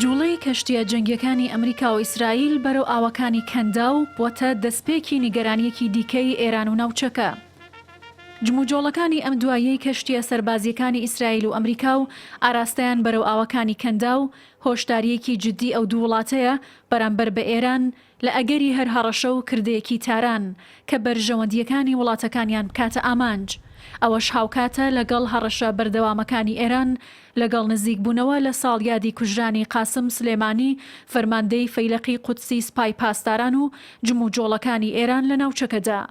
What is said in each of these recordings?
جوڵەی کەشتییە جەنگییەکانی ئەمریکا و ئیسرائیل بەرەو ئاوەکانی کەنداو بووەتە دەستپێکی نیگەرانییەکی دیکەی ئێران و ناوچەکە. جموجۆڵەکانی ئەم دواییەی کەشتییە سەربازییەکانی ئیسرائیل و ئەمریکا و ئاراستەیان بەرەو ئاوەکانی کەنداو، هۆشدارییەکی جددی ئەو دوو وڵاتەیە بەرامبەر بە ئێران لە ئەگەری هەر هەڕەشە و کردەیەکی تاران کە بەرژەوەندییەکانی وڵاتەکانیان بکاتە ئامانج، ئەوەش هاوکاتە لەگەڵ هەڕەشە بەردەوامەکانی ئێران لەگەڵ نزیکبوونەوە لە ساڵیادی کوژرانی قاسم سلێمانی فەرماندەی فەیلەقی قودسی سپای پاسداران و جموجۆڵەکانی ئێران لە ناوچەکەدا.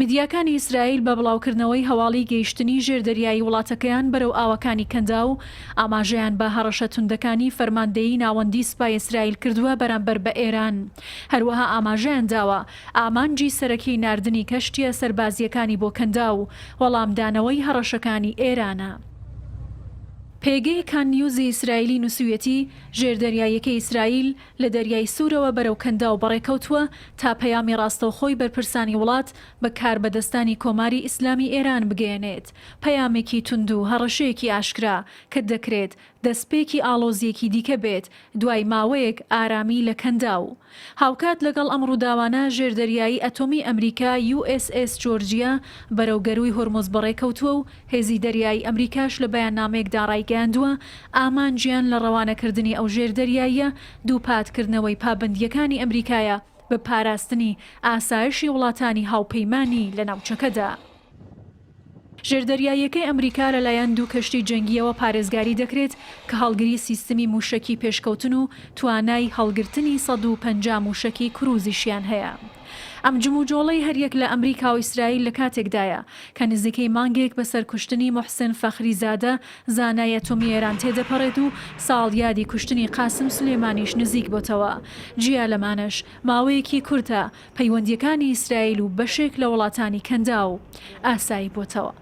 میدیاکانی ئیسرائیل بە بڵاوکردنەوەی هەواڵی گەیشتنی ژێردەریایی وڵاتەکەیان بەرەو ئاوەکانی کەنداو، ئاماژەیان بە هەڕەشە توندەکانی فەرماندەیی ناوەندی سوپای ئیسرائیل کردووە بەرامبەر بە ئێران. هەروەها ئاماژەیان داوە، ئامانجی سەرەکی ناردنی کەشتییە سەربازییەکانی بۆ کەنداو، وەڵامدانەوەی هەڕەشەکانی ئێرانە. پێگەی کان نیوزی ئیسرائیلی نووسیویەتی، ژێردەریاییەکەی ئیسرائیل لە دەریای سوورەوە بەرەو کەنداو بەڕێکەوتووە تا پەیامی ڕاستەوخۆی بەرپرسانی وڵات بە کاربەدەستانی کۆماری ئیسلامی ئێران بگەیەنێت، پەیامێکی توند و هەڕەشەیەکی ئاشکرا کە دەکرێت دەستپێکی ئاڵۆزییەکی دیکە بێت دوای ماوەیەک ئارامی لە کەنداو. هاوکات لەگەڵ ئەم ڕووداوانە ژێردەریایی ئەتۆمی ئەمریکا یو ئێس ئێس جۆرجیا بەرەو گەرووی هورمز بەڕێکەوتووە و هێزی دەریایی ئەمریکاش لە بەیاننامەیەکدا ڕایگەیاندووە، ئامانجیان لە ڕەوانەکردنی ئەو ژێردەریاییە دووپاتکردنەوەی پابەندییەکانی ئەمریکایە بە پاراستنی ئاسایشی وڵاتانی هاوپەیمانی لە ناوچەکەدا. ژێردەریاییەکەی ئەمریکا لەلایەن دوو کەشتی جەنگییەوە پارێزگاری دەکرێت کە هەڵگری سیستمی مووشەکی پێشکەوتن و توانای هەڵگرتنی 150 مووشەکی کروزیشیان هەیە. ئەم جموجۆڵەی هەریەک لە ئەمریکا و ئیسرائیل لە کاتێکدایە کە نزیکەی مانگێک بەسەر کوشتنی موحسن فەخری زادە زانای ئەتۆمی ئێران تێدەپەڕێت و ساڵیادی کوشتنی قاسم سولێمانیش نزیک بۆتەوە. جیا لەمانەش ماوەیەکی کورتە پەیوەندییەکانی ئیسرائیل و بەشێک لە وڵاتانی کەنداو ئاسایی بۆتەوە.